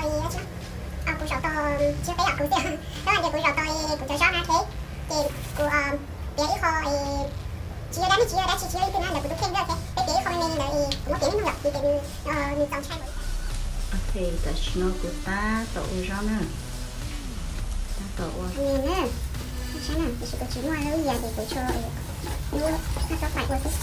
Kuv zaum tau, tsis yog peb yom, kuv tias, tab sis kuv zaum tau kuv cov zaub na, ok. Ces kuv piav ib qho, tsis yog dab neeg, tsis yog dab tsi, tsis yog ib tug na, ntawm kuv tus kheej xwb, ok. Peb piav ib qho me me li ntawd, kuv muab piav niaj hnub yom, vim tias nws txaus ntshai. Ok, tam sim no kuv tab tom ua zaub na. Tab tom ua na. Saib na, tiam sis kuv tsis muaj lub yias ces kuv tsuas lub noj tau fais ua xwb.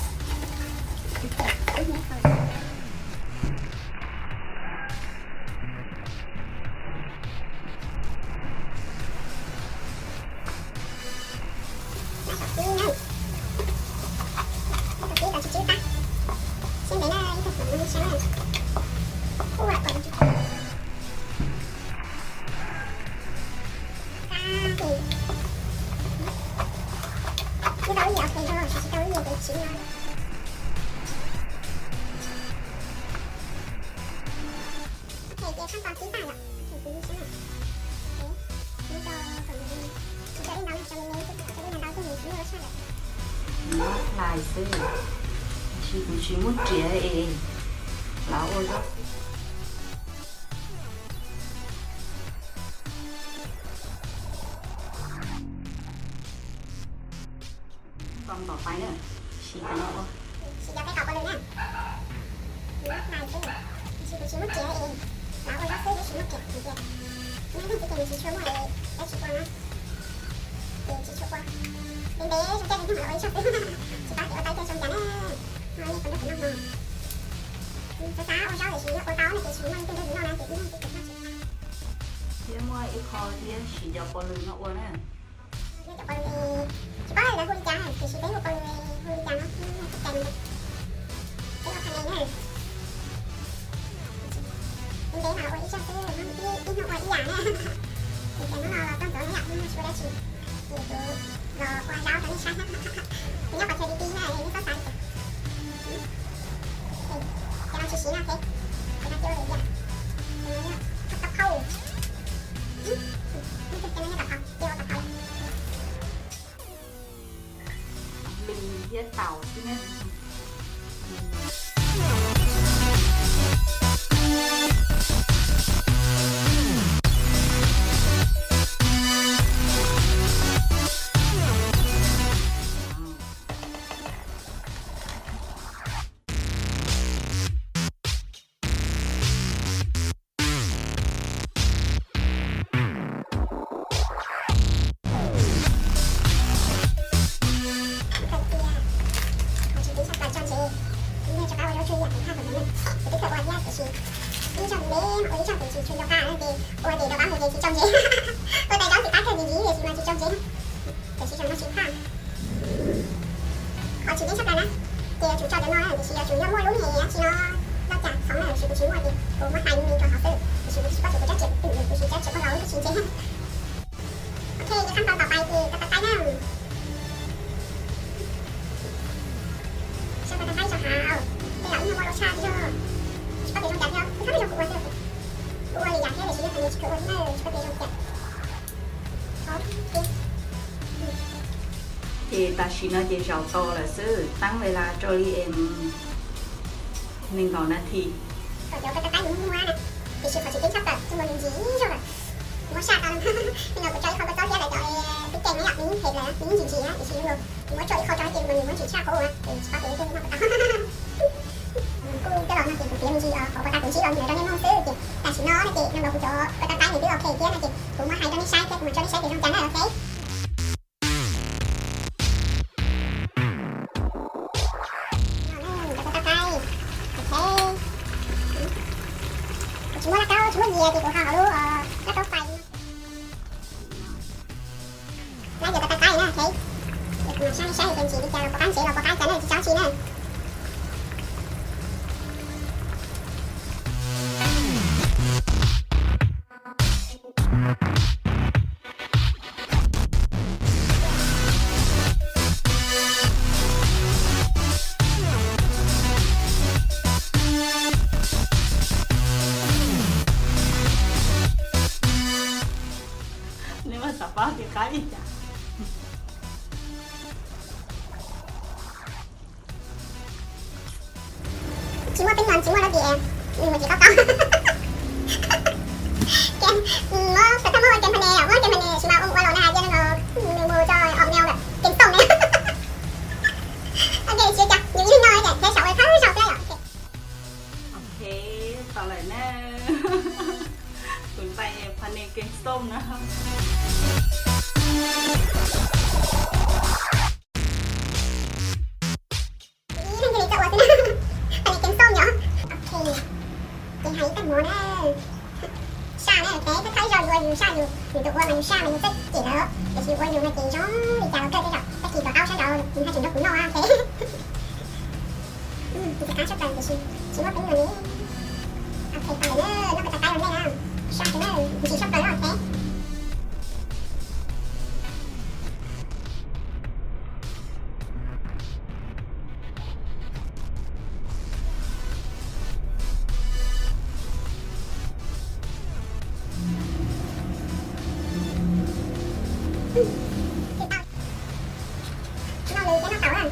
Tab tom tib na, tab tom tib kom tsis tsib qab. Siab ntev na, ib tug xwm saib na. Ua kom tsis tsib qab ces twb tau ib yam, ok, tsis tau ib yam ces tsis no. Ok, ces khab tos tib tag yom, ok, kuv saib na. Kuv tsis tau ib ntau, tsis tau ib ntau, tsis muaj lub tshaj lawm. Nyob hlais xwb, tab sis kuv tsis muab riam es lawv ua zaub. Kom tom pais na, siv cov no ua. Siv cov peb qos pov lwm na. Nyob hlais xwb, tab sis kuv tsis muab riam es lawv ua zaub xwb, tsis muab riam, vim tias nyob hlais xwb ces nws tsis tshua muaj dab tsi ua na. Ces tsis tshua ua. Ntev ntev zoo caij zoo nyoog lawv ua ib zaug xwb, tsis paub tias ua tau ib co zoo cas na. No nej puas nrog kuv noj no? Xav xav ua zaub tiam sis yog ua tau no ces tsis muaj leej twg nrog kuv noj na ces ib leeg tib tug noj tsis tag. Thiab muaj ib qho thiab siv cov pov lwm no ua na. Cov pov lwm, tsis paub lawv hu li cas na, tiam sis peb hu pov lwm hu li cas no, tsis tau cais li cas. Peb ua qhov ne na. Ntev ntev mas ua ib zaug xwb, ib hnub ua ib yam na. Ces tias hnub no los txog ntxov no yom, hnub no tsis ua dab tsi. Ces kuv los ua zaub rau nej saib. Kuv nyob qhov chaw ti ti na, nej txhob xav li cas. Ces no tsis siv na, ok. Ces no cia ua lwm yam. Ces no yog tau phauj. Nej cia no yog tau phauj, cia ua tau phauj. Lwm thiab taus xwb na. Ib zaug ntev ua ib zaug ces tsis tshua nco qab na, ces ua ces rov qab mus ces tsis tso ntsev. Ua tau zaub ces qab kawg ntsis ntsis tiam sis mas tsis tso ntsev. Tiam sis zaum no tsis phaj. Qhov tseem ceeb tshaj plaws na, ces yuav tsum tso cov no na, tiam sis yuav tsum yog muaj lub me dab tsi no loj cas txhoov na, tiam sis kuv tsis muaj ces kuv muab hlais me me rau hauv xwb, tiam sis kuv tsis paub tias kuv rab riam twm, kuv tsis rab riam kuj laus kuj tsis ntseeg. Ok, ces khab tos tom pais ces tau tau qaib na. Sau tau tau qaib rau hauv, tej zaum ib nyuag muaj lub tshaj tsis yog, tsis paub tias zoo cas thiab, kuv txhob peb zoo kuv ua xwb. Kuv ua li yam thiab tiam sis yog hais tias tsis kheev ua li na, tsis paub tias zoo cas. Ces tam sim no ces zaum tau lawm xwb, teeb ves las rau li es nees nkaum nas this. Kom cov ko taw qaib nws muag muag na, tiam sis qhov tseem ceeb tshaj plaws tus mus nws ntsim ib zaug lawm. Muab saj tau, no kuv tso ib qho kua txob thiab lawv cov tib keeg na yom, nws yeej phem lawm, nws yeej ntsim ntsim na, tiam sis yog kuv muab tso ib qho tso ces mas nws muab ntsim tshaj qhov uas kuv tsis paub tias yeej noj puas tau. Kuj coj los no ces kuv piav me ntsis qhov ko taw kuv ntsib los mus rau nej mloog xwb ces tam sim no ces no los kuv cov ko taw qaib nws twb ok thiab no ces kuv muab hais rau nej saib thiab kuv mam tso nej saib tias zoo cas na, ok. Cov ko taw qaib, ok. Kuv tsis muaj laj kaub tsis muaj yias ces kuv ho hauv lub laj kaub fais. Lab cov ko taw qaib na, ok. Ces kuv mam saib saib tias ntsim li cas los puas qab ntsev los puas qab cas na, tsis tso tsi na. Neb mas xav paub tias qab li cas. Tsis muaj teeb no tsis muaj lab diam, nws mas tsis qaub qaub. Lawm na, kuv npaj phas nes kev xauj na. Ib leeg thiaj li txawj ua xwb na. Phas nes kev xauj yom. Ok, ces hais ib tag mov na. Saj na, ok, thawj thawj zaug yus ua yus saj yus, yus tus ua mas yus saj mas yus txawj cem lawm, tiam sis ua yus no ces zoo li cas los kawg tej zaum tag kis tuav aub sab nraud nws haj tseem nrog kuv noj, ok. Tus qab sab plaws tiam sis tsis muaj peev xwm li. Ok, tau lawm na, noj koj tus qaib ua ntej na. Saj tiag na, ntsim sab plaws na, ok. Noj lwm thiab noj taum na.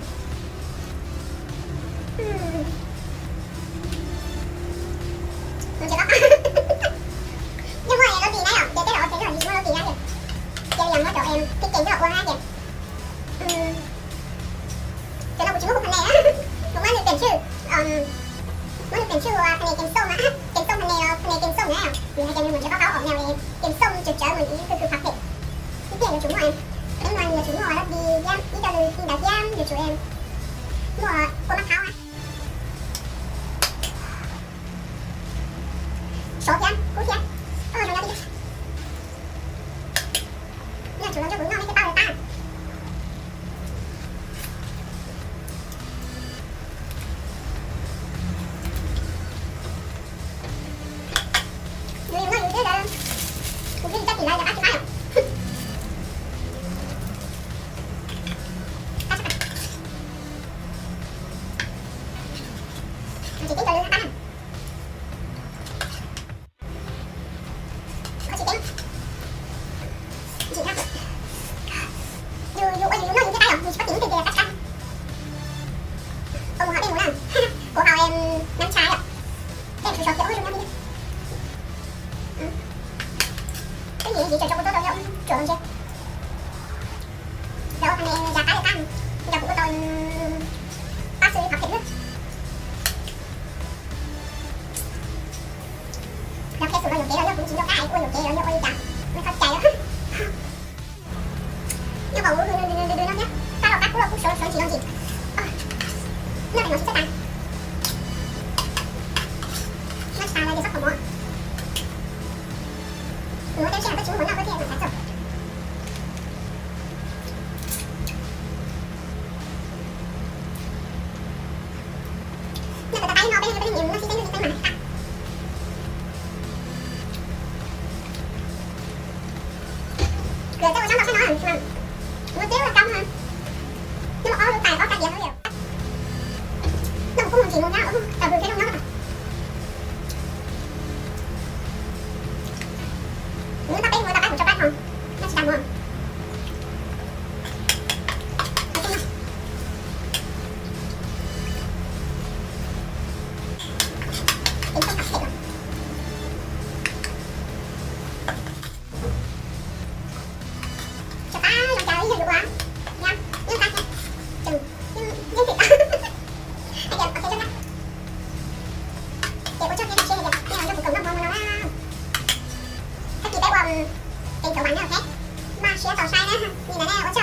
Yog muaj lub lis na yom, ces tej zaum ua ces yog tsis muaj lub lis na ces, ces yog muab cov pib kees coj ua na ces. Cov no kuv tsis muab hu phas nes, kuv muab nws piam tswj, muab nws piam tswj ua phas nes kees xauj na, kees xauj phas nes los phas nes kees xauj na, vim hais tias nws muaj tsis qab qab os, kees xauj tsawv tsawv mus ib khwv khwv phaj phem. Ib tiam yuav tsum muaj, ib no yuav tsum muaj lub lis thiab ib co lwm li ntawd thiab yuav tsum muaj kua mab qhaub na. Sov thiab kub thiab, koj zoo nyob tiag. Noj tsum los nrog kuv noj neb thiaj paub li qab. Yus yus noj yus thiab lawv, kuv thiaj li coj tim lawv cov qab tsis qab yom. Qab tsis qab. Tsis teb cov lwm qab na. Qhov tsis teb, ntsim na. Yus yus ua yus yus noj yus thiaj qab yom, yus tsis paub tim ib teg ces qab tsis qab. Ua mus hauv dej mus na, kuv haus nab tsha yom, dej sov sov thiab ua zoo nyob tiag. Twb yim yim tsuam tsuam kuv tuaj tau tsuam ntsia. Lawv ua phas nes yam qab li qab, yam kuv ua tau qab xwb li qhov phem xwb. Yog qhia xum los yuam kev los yog kuv tsis nco qab ua yuam kev los yog ua li cas, me txhob cais. Nyob qhov kuv dw dw dw dw no thiab, qab los qab kub los kub, sov sov ntsim los ntsim. Noj tas mov tsis txawj tas. Noj tsis tas lawv tias xob kho mov. Kuv muab teb sij hawm koj tsis muaj mov noj koj thiaj mam xav txog. Noj koj tus qaib no peb peb nyiam mus noj txhib txeeb noj txhib txeeb mas qab. Kuv coj ua sab ntaus saib no mas, muab teb ua kab no, nyob ob lub tais ob kab diav hauv li. Noj kuv mus ntsim mus nyab, tau hws thiab zoo nyob. Kuv nyob tau peb mus tau qab kuv tso plab hos, noj tsis tas mus. Tes txooj pam phem os. Tsis qab zoo cas ib yam li ua, nyab, yeej qab thiab, tseem yeej phem tau. Hais tias ok zoo na. Ces ua tsaug thiab zoo siab hais tias nej los nrog kuv koom noj hmo mus no na. Tag kis peb ua kev cov vas na, ok. Maj siab tau saib na, li ntawd ne ua tsaug.